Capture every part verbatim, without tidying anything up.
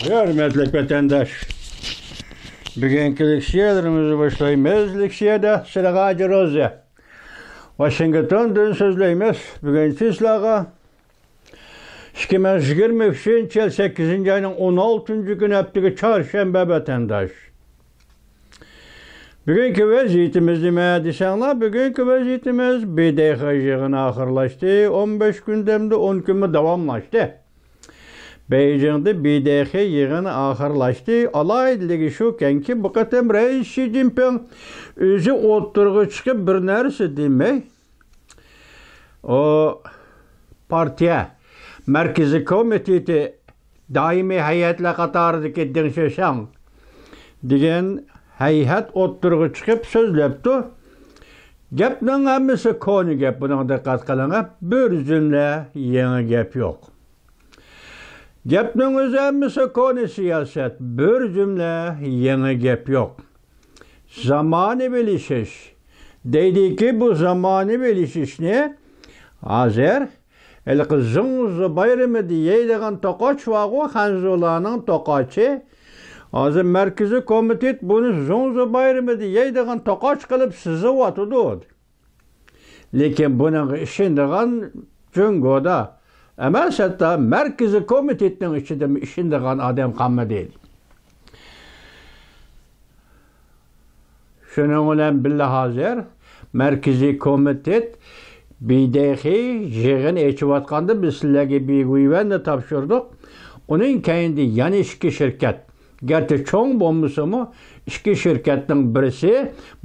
ھۆرمەتلىك ۋەتەنداش، بۈگۈنكى لېكسىيەلىرىمىزنى باشلايمىز. لېكسىيەدە سىلىغا ھاجى روزى، ۋاشىنگتوندىن سۆزلەيمىز. بۈگۈن چىسلاغا ئىككى مىڭ يىگىرمە ئۈچىنچى يىل سەككىزىنچى ئاينىڭ ئون ئالتىنچى كۈنى، ھەپتىگە چارشەنبە، ۋەتەنداش. بۈگۈنكى ۋەزىيىتىمىز نېمە دېسەڭلار، بۈگۈنكى ۋەزىيىتىمىز، ب د ق يىغىنى ئاخىرلاشتى. ئون بەش كۈن دەمدۇ، ئون كۈنمۇ داۋاملاشتى. بېيجىڭدا ب د ق يىغىنى ئاخىرلاشتى. ئالاھىدىلىكى شۇكەنكى، بۇ قېتىم رەئىس شى جىنپىڭ ئۆزى ئوتتۇرىغا چىقىپ، بىر نەرسە دېمەي، ئۇ پارتىيە مەركىزىي كومىتېتى دائىمىي ھەيئەتلەر قاتارىدىكى دېڭ شىشاڭ دېگەن ھەيئەت ئوتتۇرىغا چىقىپ سۆزلەپتۇ. گەپنىڭ ھەممىسى كونا گەپ، بۇنىڭغا دىققەت قىلىڭ. بىر جۈملە يېڭى گەپ يوق. گەپنىڭ ئۆزى ھەممىسى كونا سىياسەت، بىر جۈملە يېڭى گەپ يوق. زامانىۋىلىشىش دەيدىكى، بۇ زامانىۋىلىشىشنى ھازىر ھېلىقى زۇڭزۇ بايرىمى دېيەيدىغان توقاچ بارغۇ، خەنزۇلارنىڭ توقاچى. ھازىر مەركىزىي كومىتېت بۇنى زۇڭزۇ بايرىمى دېيەيدىغان توقاچ قىلىپ سىزىۋاتىدۇ. لېكىن بۇنىڭغا ئىشىنىدىغان جۇڭگودا ئەمەس، ھەتتا مەركىزىي كومىتېتنىڭ ئىچىدىمۇ ئىشىنىدىغان ئادەم قالمىدى. شۇنىڭ بىلەن بىللە، ھازىر مەركىزىي كومىتېت ب د ق يىغىن ئېچىۋاتقاندا، بىز سىلەرگە بىگۇيۋەننى تاپشۇردۇق. ئۇنىڭ كەينىدە يەنە ئىككى شىركەت، گەرچە چوڭ بولمىسىمۇ، ئىككى شىركەتنىڭ بىرسى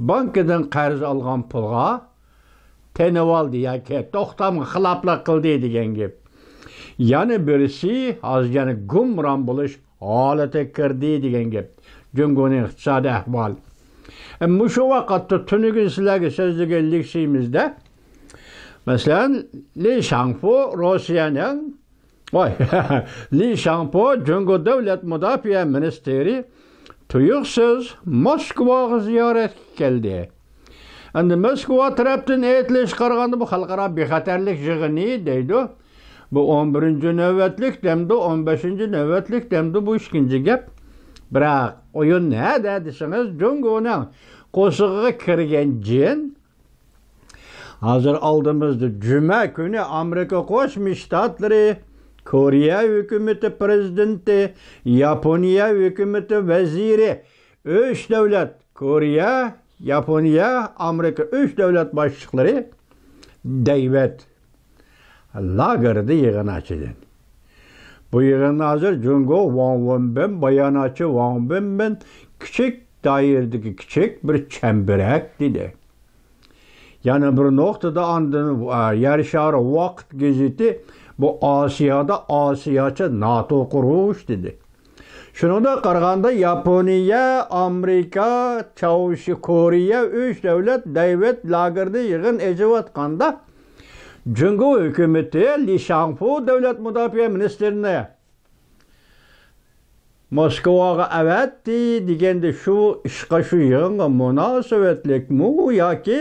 بانكىدىن قەرز ئالغان پۇلغا تېنىۋالدى ياكى توختامغا خىلاپلىق قىلدى دېگەن گەپ. يەنە بىرسى ھازىر يەنە گۇمران بولۇش ھالىتىگە كىردى دېگەن گەپ. جۇڭگونىڭ ئىقتىسادىي ئەھۋالى. ئە، مۇشۇ ۋاقىتتا تۈنۈگۈن سىلەرگە سۆزلىگەن لېكسىيىمىزدە، مەسىلەن، لى شاڭفۇ روسىيەنىڭ، ۋاي، لى شاڭفۇ جۇڭگو دۆلەت مۇداپىئە مىنىستىرى تۇيۇقسىز موسكۋاغا زىيارەتكە كەلدى. ئەمدى موسكۋا تەرەپتىن ئېيتىلىشىغا قارىغاندا، بۇ خەلقئارا بىخەتەرلىك يىغىنى دەيدۇ. بۇ ئون بىرىنچى نۆۋەتلىك دەمدۇ، ئون بەشىنچى نۆۋەتلىك دەمدۇ، بۇ ئىككىنچى گەپ. بىراق، ئويۇن نەدە دېسىڭىز، جۇڭگونىڭ قورسىقىغا كىرگەن جىن ھازىر ئالدىمىزدا. جۈمە كۈنى ئامېرىكا قوشما شتاتلىرى، كورېيە ھۆكۈمىتى پرېزىدېنتى، ياپونىيە ھۆكۈمىتى ۋەزىرى، ئۈچ دۆلەت، كورېيە، ياپونىيە، ئامېرىكا، ئۈچ دۆلەت باشلىقلىرى دەيۋەت لاگېردا يىغىن ئاچىدۇ. بۇ يىغىندا ھازىر جۇڭگو ۋاڭ ۋېنبىن، باياناتچى ۋاڭ ۋېنبىن كىچىك دائىرىدىكى كىچىك بىر چەمبىرەك دېدى. يەنە بىر نۇقتىدا ئاندىن، ئا، يەر شارى ۋاقىت گېزىتى بۇ ئاسىيادا ئاسىياچە ناتو قۇرۇش دېدى. شۇنىڭدەك قارىغاندا، ياپونىيە، ئامېرىكا، چاۋشي، كورېيە ئۈچ دۆلەت دەيۋەت لاگېردا يىغىن ئېچىۋاتقاندا، جۇڭگو ھۆكۈمىتى لى شاڭفۇ دۆلەت مۇداپىئە مىنىستىرىنى موسكۋاغا ئەۋەتتى دېگەندە، شۇ ئىشقا، شۇ يىغىنغا مۇناسىۋەتلىكمۇ ياكى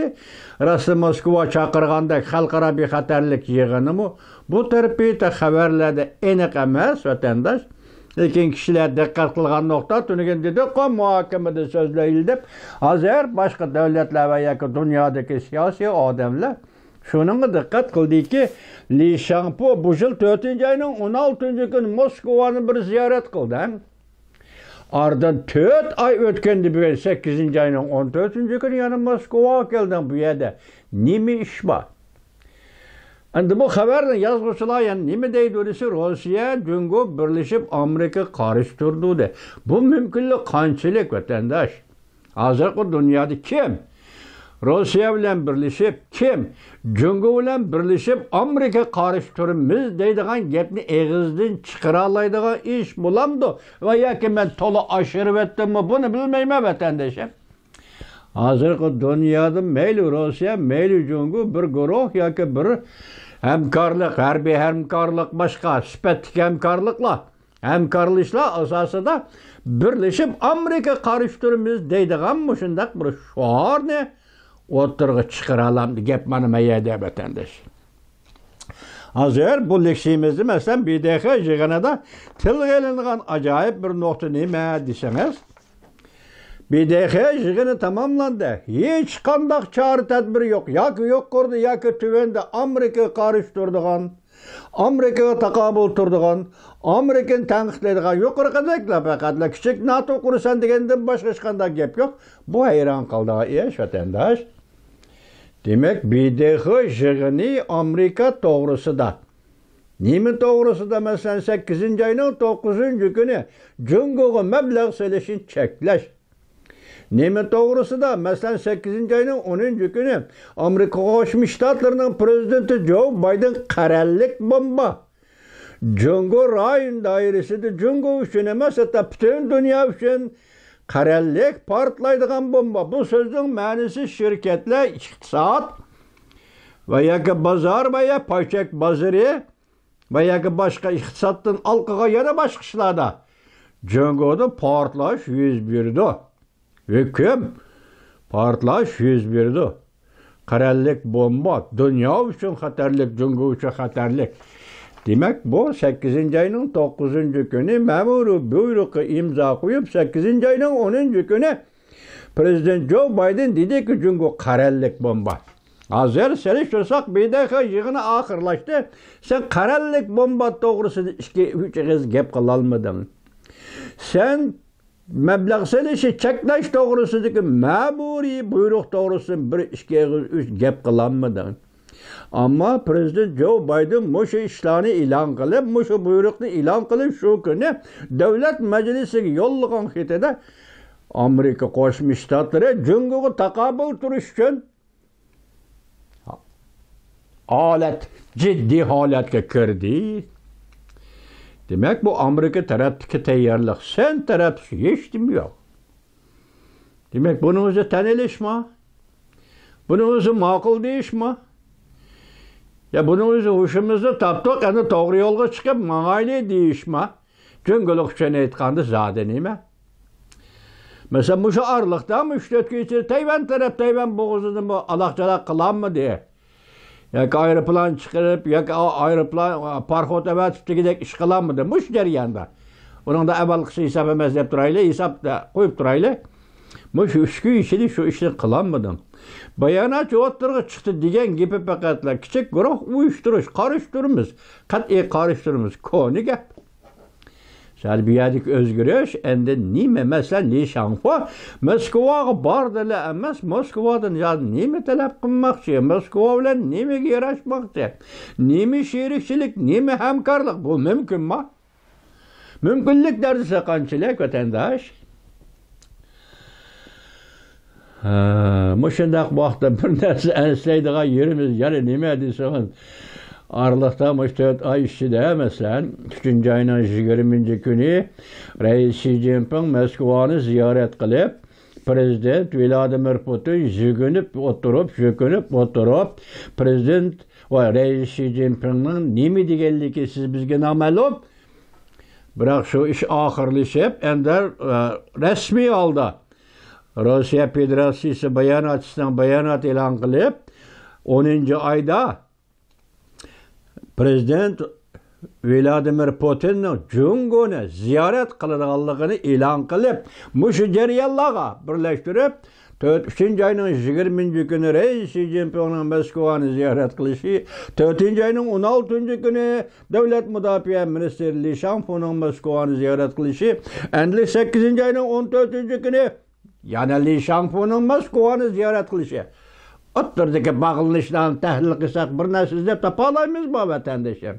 راستلا موسكۋا چاقىرغاندەك خەلقئارا بىخەتەرلىك يىغىنىمۇ؟ بۇ تەرىپى خەۋەرلەردە ئېنىق ئەمەس، ۋەتەنداش. لېكىن كىشىلەر دىققەت قىلغان نۇقتا، تۈنۈگۈن دېدۇققۇ، مۇھاكىمىدە سۆزلەيلى دەپ، ھازىر باشقا دۆلەتلەر ۋە ياكى دۇنيادىكى سىياسىي ئادەملەر شۇنىڭغا دىققەت قىلدىكى، لى شاڭپۇ بۇ يىل تۆتىنچى ئاينىڭ ئون ئالتىنچى كۈنى موسكۋانى بىر زىيارەت قىلدى. ئارىدىن تۆت ئاي ئۆتكەندە، بۈگۈن سەككىزىنچى ئاينىڭ ئون تۆتىنچى كۈنى يەنە موسكۋاغا كەلدىڭ. بۇ يەردە نېمە ئىش بار؟ ئەمدى بۇ خەۋەرنى يازغۇچىلار يەنە نېمە دەيدۇ دېسە، روسىيە، جۇڭگو بىرلىشىپ ئامېرىكىغا قارشى تۇرىدۇ دەيدۇ. بۇ مۇمكىنلىك قانچىلىك، ۋەتەنداش؟ ھازىرقى دۇنيادا كىم روسىيە بىلەن بىرلىشىپ، كىم جۇڭگو بىلەن بىرلىشىپ ئامېرىكىغا قارشى تۇرىمىز دەيدىغان گەپنى ئېغىزدىن چىقىرالايدىغان ئىش بولامدۇ؟ ۋە ياكى مەن تولا ئاشۇرۇۋەتتىممۇ، بۇنى بىلمەيمەن، ۋەتەندىشىم. ھازىرقى دۇنيادا مەيلى روسىيە، مەيلى جۇڭگو بىر گۇرۇھ ياكى بىر ھەمكارلىق، ھەربىي ھەمكارلىق، باشقا سۈپەتلىك ھەمكارلىقلار، ھەمكارلىشىشلار ئاساسىدا بىرلىشىپ ئامېرىكىغا قارشى تۇرىمىز دەيدىغان مۇشۇنداق بىر شوئارنى ئوتتۇرىغا چىقىرالامدۇ؟ گەپ مانا مەيەدە، ۋەتەنداش. ھازىر بۇ لېكسىيىمىزدە، مەسىلەن، ب د ق يىغىنىدا تىلغا ئېلىنغان ئاجايىپ بىر نۇقتا نېمە دېسىڭىز، ب د ق يىغىنى تاماملاندى. ھېچقانداق چارە تەدبىر يوق. ياكى يۇقىرىدا، ياكى تۆۋەندە ئامېرىكىغا قارشى تۇرىدىغان، ئامېرىكىغا تاقابىل تۇرىدىغان، ئامېرىكىنى تەنقىدلەيدىغان، يۇقىرىقىدەكلا پەقەتلا كىچىك ناتو قۇرىسەن دېگەندىن باشقا ھېچقانداق گەپ يوق. بۇ ھەيران قالىدىغان ئىش، ۋەتەنداش. دېمەك، ب د ق يىغىنى ئامېرىكا توغرىسىدا. نېمە توغرىسىدا؟ مەسىلەن، سەككىزىنچى ئاينىڭ توققۇزىنچى كۈنى جۇڭگوغا مەبلەغ سېلىشنى چەكلەش. نېمە توغرىسىدا؟ مەسىلەن، سەككىزىنچى ئاينىڭ ئونىنچى كۈنى ئامېرىكا قوشما شتاتلىرىنىڭ پرېزىدېنتى جو بايدېن قەرەللىك بومبا. جۇڭگو رايون دائىرىسىدە جۇڭگو ئۈچۈن ئەمەس، ھەتتا پۈتۈن دۇنيا ئۈچۈن قەرەللىك پارتلايدىغان بومبا. بۇ سۆزنىڭ مەنىسى شىركەتلەر، ئىقتىساد ۋە ياكى بازار ۋە يا پايچەك بازىرى ۋە ياكى باشقا ئىقتىسادتىن ھالقىغان يەنە باشقا ئىشلاردا جۇڭگودا پارتلاش يۈز بېرىدۇ. ھۆكۈم، پارتلاش يۈز بېرىدۇ. قەرەللىك بومبا، دۇنيا ئۈچۈن خەتەرلىك، جۇڭگو ئۈچۈن خەتەرلىك. دېمەك، بۇ سەككىزىنچى ئاينىڭ توققۇزىنچى كۈنى مەمۇرىي بۇيرۇققا ئىمزا قويۇپ، سەككىزىنچى ئاينىڭ ئونىنچى كۈنى پرېزىدېنت جو بايدېن دېدىكى، جۇڭگو قەرەللىك بومبا. ھازىر سېلىشتۇرساق، ب د ق يىغىنى ئاخىرلاشتى. سەن قەرەللىك بومبا توغرىسىدا ئىككى، ئۈچ ئېغىز گەپ قىلالمىدىڭ. سەن مەبلەغ سېلىشنى چەكلەش توغرىسىدىكى مەمۇرىي بۇيرۇق توغرىسىدا بىر ئىككى ئېغىز ئۈچ گەپ قىلالمىدىڭ. ئەمما پرېزىدېنت جو بايدېن مۇشۇ ئىشلارنى ئېلان قىلىپ، مۇشۇ بۇيرۇقنى ئېلان قىلىپ، شۇ كۈنى دۆلەت مەجلىسىگە يوللىغان خېتىدە، ئامېرىكا قوشما شتاتلىرى جۇڭگوغا تاقابىل تۇرۇش ئۈچۈن ھالەت، جىددىي ھالەتكە كىردى. دېمەك، بۇ ئامېرىكا تەرەپتىكى تەييارلىق، سەن تەرەپتە ھېچنېمە يوق. دېمەك، بۇنىڭ ئۆزى تەن ئېلىشما؟ بۇنىڭ ئۆزى ماقۇل دېيىشما؟ يا بۇنىڭ ئۆزى ھوشىمىزنى تاپتۇق، ئەمدى توغرا يولغا چىقىپ ماڭايلى دېيىشما؟ جۇڭگولۇق ئۈچۈن ئېيتقاندا زادى نېمە؟ مەسىلەن، مۇشۇ ئارىلىقتا، مۇشۇ تۆت كۈن ئىچىدە تەيۋەن تەرەپ تەيۋەن بوغۇزىنىمۇ ئالاقچالاق قىلالمىدى؟ ياكى ئايروپىلان چىقىرىپ، ياكى ئا-، ئايروپىلان، پاراخوت ئەۋەتىپ دېگۈدەك ئىش قىلالمىدى مۇشۇ جەرياندا؟ ئۇنىڭدا ئەۋۋالقىسى ھېساب ئەمەس دەپ تۇرايلى، ھېسابتا قويۇپ تۇرايلى. مۇشۇ ئۈچ كۈن ئىچىدە شۇ ئىشنى قىلالمىدىڭ. باياناتچى ئوتتۇرىغا چىقتى دېگەن گېپى پەقەتلا كىچىك گۇرۇھ ئۇيۇشتۇرۇش، قارشى تۇرىمىز، قەتئىي قارشى تۇرىمىز، كونا گەپ. سەل بۇ يەردىكى ئۆزگىرىش ئەمدى نېمە؟ مەسىلەن، لى شاڭفو موسكۋاغا باردىلا ئەمەس، موسكۋادىن يا نېمە تەلەپ قىلماقچى، موسكۋا بىلەن نېمىگە ياراشماقچى، نېمە شېرىكچىلىك، نېمە ھەمكارلىق، بۇ مۇمكىنما؟ مۇمكىنلىك دەرىجىسى قانچىلىك، ۋەتەنداش؟ ھە، مۇشۇنداق ۋاقىتتا بىر نەرسە ئەنسىلەيدىغان يېرىمىز يەنە نېمە دېسىڭىز، ئارىلىقتا مۇشۇ تۆت ئاي ئىچىدە، مەسىلەن، ئۈچىنچى ئاينىڭ يىگىرمىنچى كۈنى رەئىس شى جىنپىڭ موسكۋانى زىيارەت قىلىپ، پرېزىدېنت ۋلادىمىر پۇتىن يۈگۈنۈپ ئولتۇرۇپ، يۈكۈنۈپ ئولتۇرۇپ، پرېزىدېنت ۋە رەئىس شى جىنپىڭنىڭ نېمە دېگەنلىكى سىز بىزگە نامەلۇم. بىراق شۇ ئىش ئاخىرلىشىپ، ئەمدى، ئە، رەسمىي ھالدا روسىيە فېدېراتسىيىسى باياناتچىسىنىڭ بايانات ئېلان قىلىپ، ئونىنچى ئايدا پرېزىدېنت ۋلادىمىر پۇتىننىڭ جۇڭگونى زىيارەت قىلىدىغانلىقىنى ئېلان قىلىپ، مۇشۇ جەريانلارغا بىرلەشتۈرۈپ، تۆت، ئۈچىنچى ئاينىڭ يىگىرمىنچى كۈنى رەئىس شى جىنپىڭنىڭ موسكۋانى زىيارەت قىلىشى، تۆتىنچى ئاينىڭ ئون ئالتىنچى كۈنى دۆلەت مۇداپىئە مىنىستىرى لى شاڭفۇنىڭ موسكۋانى زىيارەت قىلىشى، ئەمدى سەككىزىنچى ئاينىڭ ئون تۆتىنچى كۈنى يەنە لى شاڭفۇنىڭ موسكۋانى زىيارەت قىلىشى. ئوتتۇرىدىكى باغلىنىشلارنى تەھلىل قىلساق، بىر نەرسە ئىزدەپ تاپالايمىزمۇ، ۋەتەندىشىم؟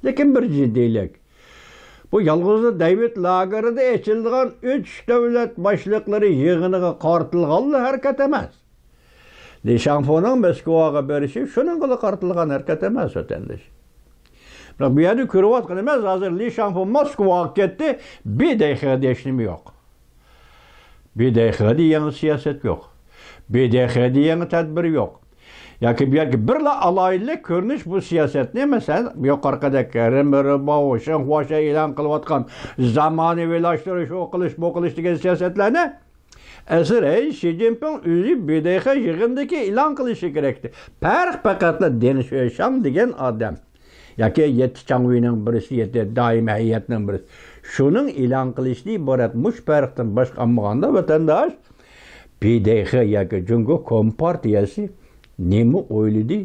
لېكىن بىر جىددىيلىك. بۇ يالغۇزلا دېۋىد لاگېردا ئېچىلىدىغان ئۈچ دۆلەت باشلىقلىرى يىغىنىغا قارىتىلغانلا ھەرىكەت ئەمەس. لى شاڭفۇنىڭ موسكۋاغا بېرىشى شۇنىڭغىلا قارىتىلغان ھەرىكەت ئەمەس، ۋەتەندىش. بىراق بۇ يەردە كۆرۈۋاتقىنىمىز، ھازىر لى شاڭفۇ موسكۋاغا كەتتى، ب د ق دە ھېچنېمە يوق. ب د ق دە يېڭى سىياسەت يوق. ب د ق دە يېڭى تەدبىر يوق. ياكى بۇ يەرگە بىرلا ئالاھىدىلىك كۆرۈنۈش، بۇ سىياسەتنى، مەسىلەن، يۇقىرىقىدەك رېنبېرباۋ، شېڭ خۇاشيەن ئېلان قىلىۋاتقان زامانىۋىلاشتۇرۇش، ئۇ قىلىش، بۇ قىلىش دېگەن سىياسەتلەرنى ئەسلى رەئىس شى جىنپىڭ ئۆزى ب د ق يىغىنىدىكى ئېلان قىلىشى كېرەكتى. پەرق پەقەتلا دېڭ شۆشاڭ دېگەن ئادەم. ياكى يەتتە چاڭۋېينىڭ بىرسى، يەتتە دائىمىي ھەيئەتنىڭ بىرسى، شۇنىڭ ئېلان قىلىشىدىن ئىبارەت مۇشۇ پەرقتىن باشقا ئالمىغاندا، ۋەتەنداش، پىدېخې ياكى جۇڭگو كومپارتىيەسى نېمە ئويلىدى،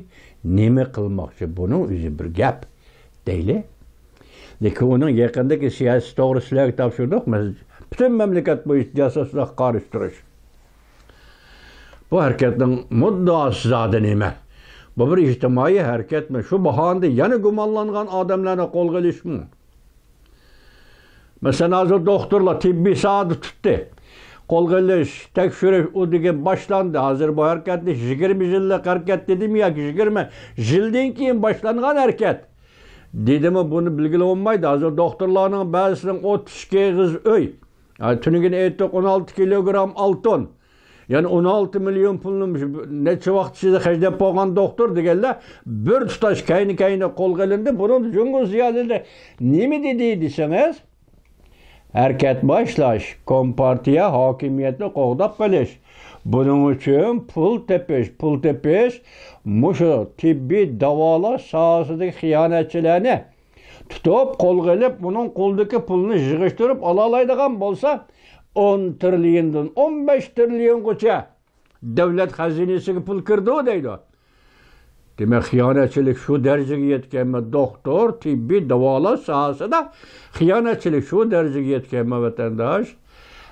نېمە قىلماقچى، بۇنىڭ ئۆزى بىر گەپ دەيلى. لېكىن ئۇنىڭ يېقىندىكى سىياسىتى توغرىسىدا سىلەرگە تاپشۇردۇق. مەسىلەن، پۈتۈن مەملىكەت بويىچە جاسۇسلۇققا قارشى تۇرۇش. بۇ ھەرىكەتنىڭ مۇددىئاسى زادى نېمە؟ بۇ بىر ئىجتىمائىي ھەرىكەتمۇ؟ شۇ باھانىدا يەنە گۇمانلانغان ئادەملەرنى قولغا ئېلىشمۇ؟ مەسىلەن، ھازىر دوختۇرلار تېببىي ساھەدە تۇتتى. قولغا ئېلىش، تەكشۈرۈش، ئۇ دېگەن باشلاندى. ھازىر بۇ ھەرىكەتنى يىگىرمە يىللىق ھەرىكەت دېدىمۇ ياكى يىگىرمە يىلدىن كېيىن باشلانغان ھەرىكەت دېدىمۇ، بۇنى بىلگىلى بولمايدۇ. ھازىر دوختۇرلارنىڭ بەزىسىنىڭ ئوتتۇز ئىككى ئېغىز ئۆي، ھە، تۈنۈگۈن ئېيتتۇق، ئون ئالتە كىلوگرام ئالتۇن، يەنى ئون ئالتە مىليون پۇلنى مۇشۇ نەچچە ۋاقىت ئىچىدە خەجلەپ بولغان دوختۇر دېگەنلەر بىر تۇتاش كەينى-كەينىگە قولغا ئېلىندى. بۇنىڭدا جۇڭگو زىيالىيلىرى نېمە دېدى دېسىڭىز، ھەرىكەت باشلاش، كومپارتىيە ھاكىمىيەتنى قوغداپ قېلىش، بۇنىڭ ئۈچۈن پۇل تېپىش، پۇل تېپىش، مۇشۇ تېببىي داۋالاش ساھەسىدىكى خىيانەتچىلەرنى تۇتۇپ، قولغا ئېلىپ، ئۇنىڭ قولىدىكى پۇلنى يىغىشتۇرۇپ ئالالايدىغان بولسا، ئون تىرىليوندىن ئون بەش تىرىليونغىچە دۆلەت خەزىنىسىگە پۇل كىرىدۇ دەيدۇ. دېمەك، خىيانەتچىلىك شۇ دەرىجىگە يەتكەنمۇ، دوختۇر، تېببىي داۋالاش ساھەسىدە خىيانەتچىلىك شۇ دەرىجىگە يەتكەنمۇ، ۋەتەنداش؟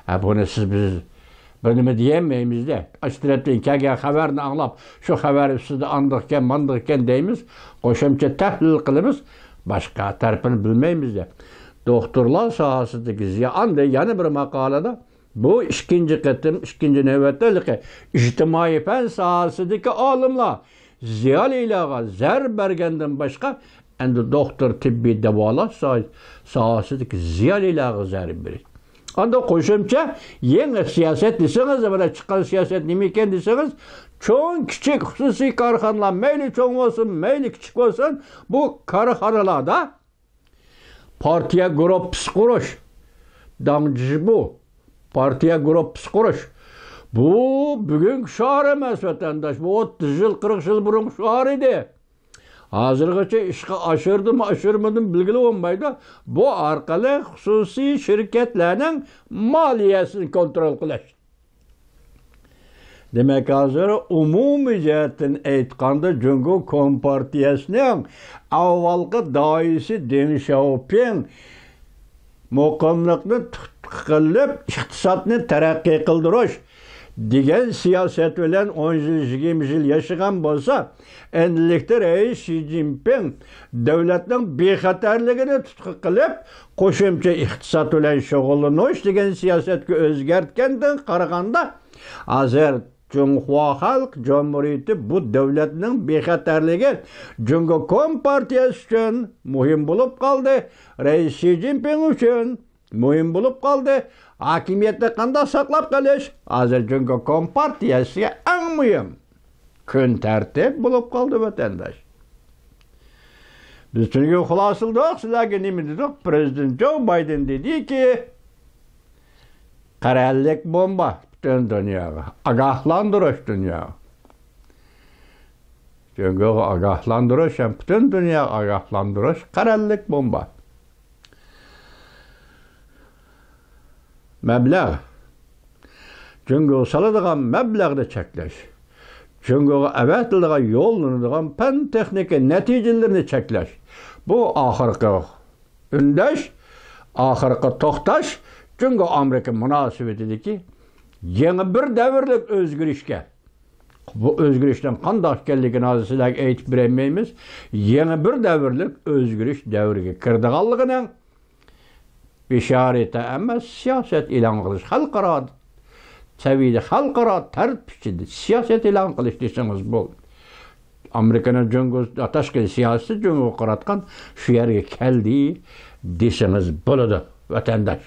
ھە، بۇنى سىز، بىز بىر نېمە دېيەلمەيمىز-دە. ئاشۇ تەرەپتىن كەلگەن خەۋەرنى ئاڭلاپ، شۇ خەۋەر ئۈستىدە ئاندىقكەن، ماندىقكەن دەيمىز، قوشۇمچە تەھلىل قىلىمىز، باشقا تەرىپىنى بىلمەيمىز-دە. دوختۇرلار ساھەسىدىكى زىيان، ئاندىن يەنە بىر ماقالىدا، بۇ ئىككىنچى قېتىم، ئىككىنچى نۆۋەتتە ھېلىقى ئىجتىمائىي پەن ساھەسىدىكى ئالىملار زىيالىيلارغا زەربە بەرگەندىن باشقا، ئەمدى دوختۇر، تېببىي داۋالاش ساھە-، ساھەسىدىكى زىيالىيلارغا زەربە بېرىش. ئاندىن قوشۇمچە يېڭى سىياسەت دېسىڭىز، بىر چىققان سىياسەت نېمە ئىكەن دېسىڭىز، چوڭ، كىچىك، خۇسۇسىي كارخانىلار، مەيلى چوڭ بولسۇن، مەيلى كىچىك بولسۇن، بۇ كارخانىلاردا پارتىيە گۇرۇپپىسى قۇرۇش، داڭجىبۇ، پارتىيە گۇرۇپپىسى قۇرۇش. بۇ بۈگۈنكى شوئار ئەمەس، ۋەتەنداش. بۇ ئوتتۇز يىل، قىرىق يىل بۇرۇنقى شوئار ئىدى. ھازىرغىچە ئىشقا ئاشۇردىمۇ، ئاشۇرمىدىمۇ بىلگىلى بولمايدۇ. بۇ ئارقىلىق خۇسۇسىي شىركەتلەرنىڭ مالىيەسىنى كونترول قىلىش. دېمەك، ھازىر ئومۇمىي جەھەتتىن ئېيتقاندا، جۇڭگو كومپارتىيەسىنىڭ ئاۋۋالقى داھىيسى دېڭ شياۋپىڭ مۇقىملىقنى تۇتقا قىلىپ، ئىقتىسادنى تەرەققىي قىلدۇرۇش دېگەن سىياسەت بىلەن ئون يىل، يىگىرمە يىل ياشىغان بولسا، ئەمدىلىكتە رەئىس شى جىنپىڭ دۆلەتنىڭ بىخەتەرلىكىنى تۇتقا قىلىپ، قوشۇمچە ئىقتىساد بىلەن شۇغۇللىنىش دېگەن سىياسەتكە ئۆزگەرتكەندىن قارىغاندا، ھازىر جۇڭخۇا خەلق جۇمھۇرىيىتى بۇ دۆلەتنىڭ بىخەتەرلىكى جۇڭگو كومپارتىيەسى ئۈچۈن مۇھىم بولۇپ قالدى، رەئىس شى جىنپىڭ ئۈچۈن مۇھىم بولۇپ قالدى. ھاكىمىيەتنى قانداق ساقلاپ قېلىش ھازىر جۇڭگو كومپارتىيەسىگە ئەڭ مۇھىم كۈن تەرتىپ بولۇپ قالدى، ۋەتەنداش. بىز تۈنۈگۈن خۇلاسىلىدۇق، سىلەرگە نېمە دېدۇق؟ پىرېزىدېنت جو بايدېن دېدىكى، قەرەللىك بومبا پۈتۈن دۇنياغا، ئاگاھلاندۇرۇش دۇنياغا. جۇڭگوغا ئاگاھلاندۇرۇش ھەم پۈتۈن دۇنياغا ئاگاھلاندۇرۇش، قەرەللىك بومبا. مەبلەغ. جۇڭگوغا سالىدىغان مەبلەغنى چەكلەش. جۇڭگوغا ئەۋەتىلىدىغان، يوللىنىدىغان پەن تېخنىكا نەتىجىلىرىنى چەكلەش. بۇ ئاخىرقى ئۈندەش، ئاخىرقى توختاش جۇڭگو ئامېرىكا مۇناسىۋىتىدىكى يېڭى بىر دەۋرلىك ئۆزگىرىشكە. بۇ ئۆزگىرىشنىڭ قانداق ئىكەنلىكىنى ھازىر سىلەرگە ئېيتىپ بېرەلمەيمىز. يېڭى بىر دەۋرلىك ئۆزگىرىش دەۋرىگە كىرىدىغانلىقىنىڭ بېشارىتى ئەمەس، سىياسەت ئېلان قىلىش، خەلقئارا سەۋىيەدە، خەلقئارا تەرتىپ ئىچىدە سىياسەت ئېلان قىلىش دېسىڭىز بولىدۇ. ئامېرىكىنىڭ جۇڭگو، تاشقى سىياسىتى جۇڭگوغا قاراتقان شۇ يەرگە كەلدى دېسىڭىز بولىدۇ، ۋەتەنداش.